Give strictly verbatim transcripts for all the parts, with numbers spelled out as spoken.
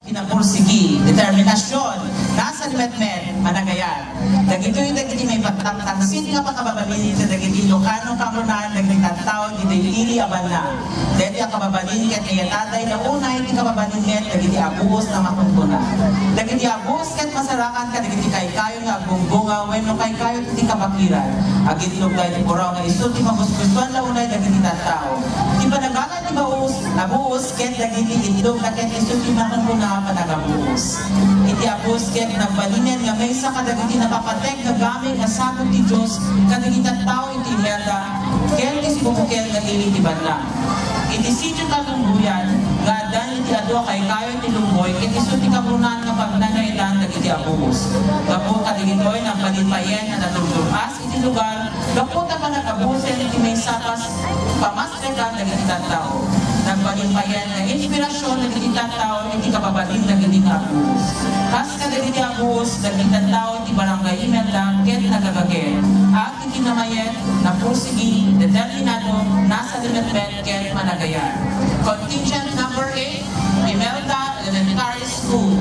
Pinapursigi, determinasion, nasa limetmet, managayat. Dagitoy dagiti maipagtangtangsit nga pakababalin kadagiti Ilocano kangrunaan dagiti tattao ditoy ili a banna. Daytoy a kababalin ket nayataday nga unay ti kababalin met dagiti abuos nga makunkuna. Dagiti abuos ket masarakan kadagiti kaykayo nga agbungbunga wenno kaykayo ti kabakiran. Agitnogda iti puraw nga isu ti mabusbusuan la unay dagiti tattao. Ti panagana ti baos, abuos ket dagiti itlog da ket isu ti makunkuna a panagabuos. Iti abuos ket nagbalinen nga maysa kadagiti napapateg nga gamit nga sagut ti Dios kadagiti tattao iti Imelda ken ti sibubukel nga ili ti banna. Iti sitio Talumboyan nga addan iti adu a kaykayo ti Lumboy ket isu ti kangrunaan nga pagnanaydan dagiti abuos. Gapu kadagitoy, nagbalin payen a natultol-as iti lugar gapu ta panagabusen iti maysa a pamasrekan dagiti tattao. Nagbalin payen nga inspirasion dagiti tattao iti kababalin dagiti nga abuos. Kas kadagiti abuos, dagiti tattao ti Barangay Imelda ket nagagagem. Iti kinamayat, napursigi, determinado, nasa limetmet ket managayat. Contingent number eight, Imelda Elementary School.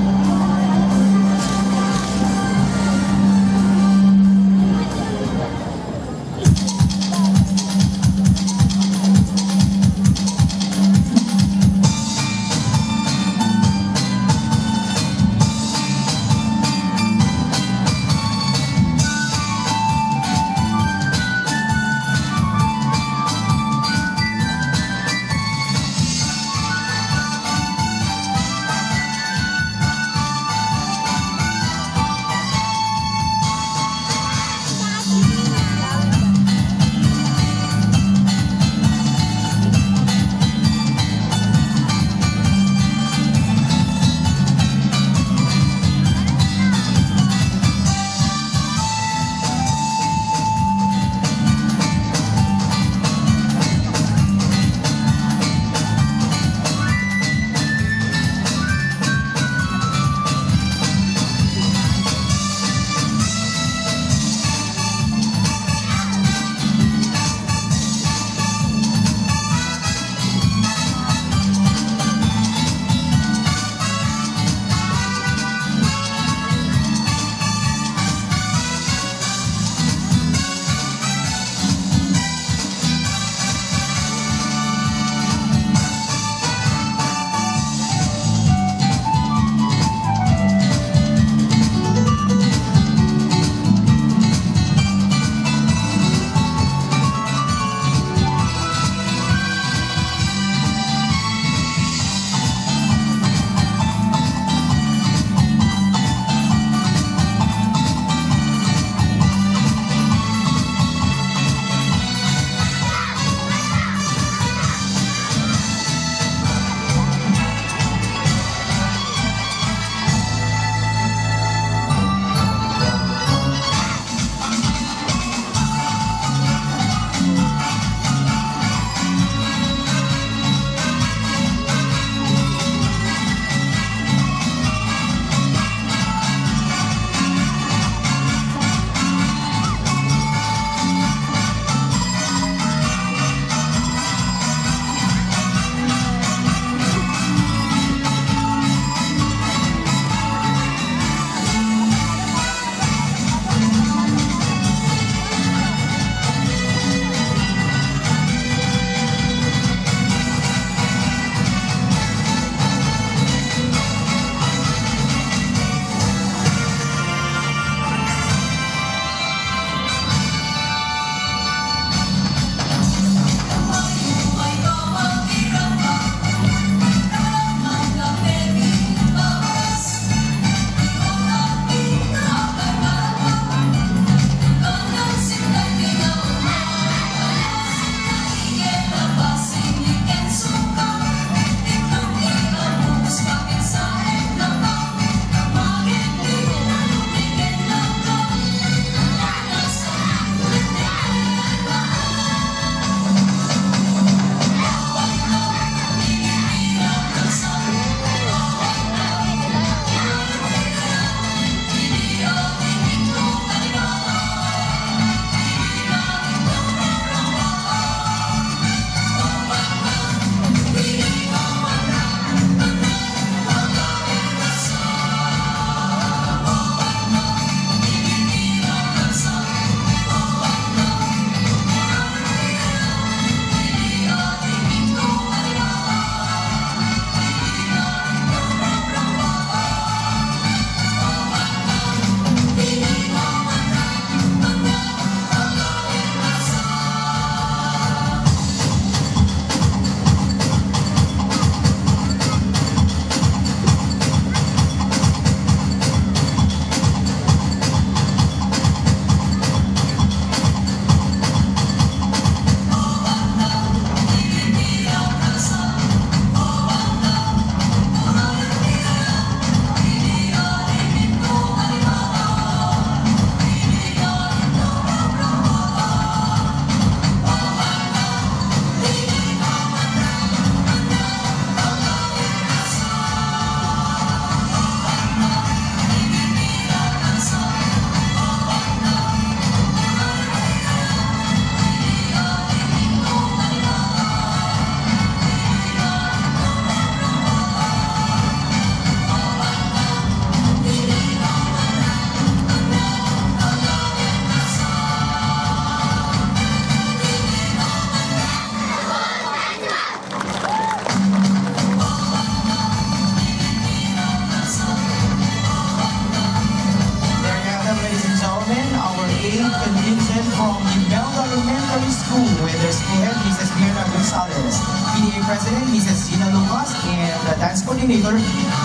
President, Missus Gina Lucas, and the dance coordinator,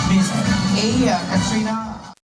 Miss A, uh, Katrina.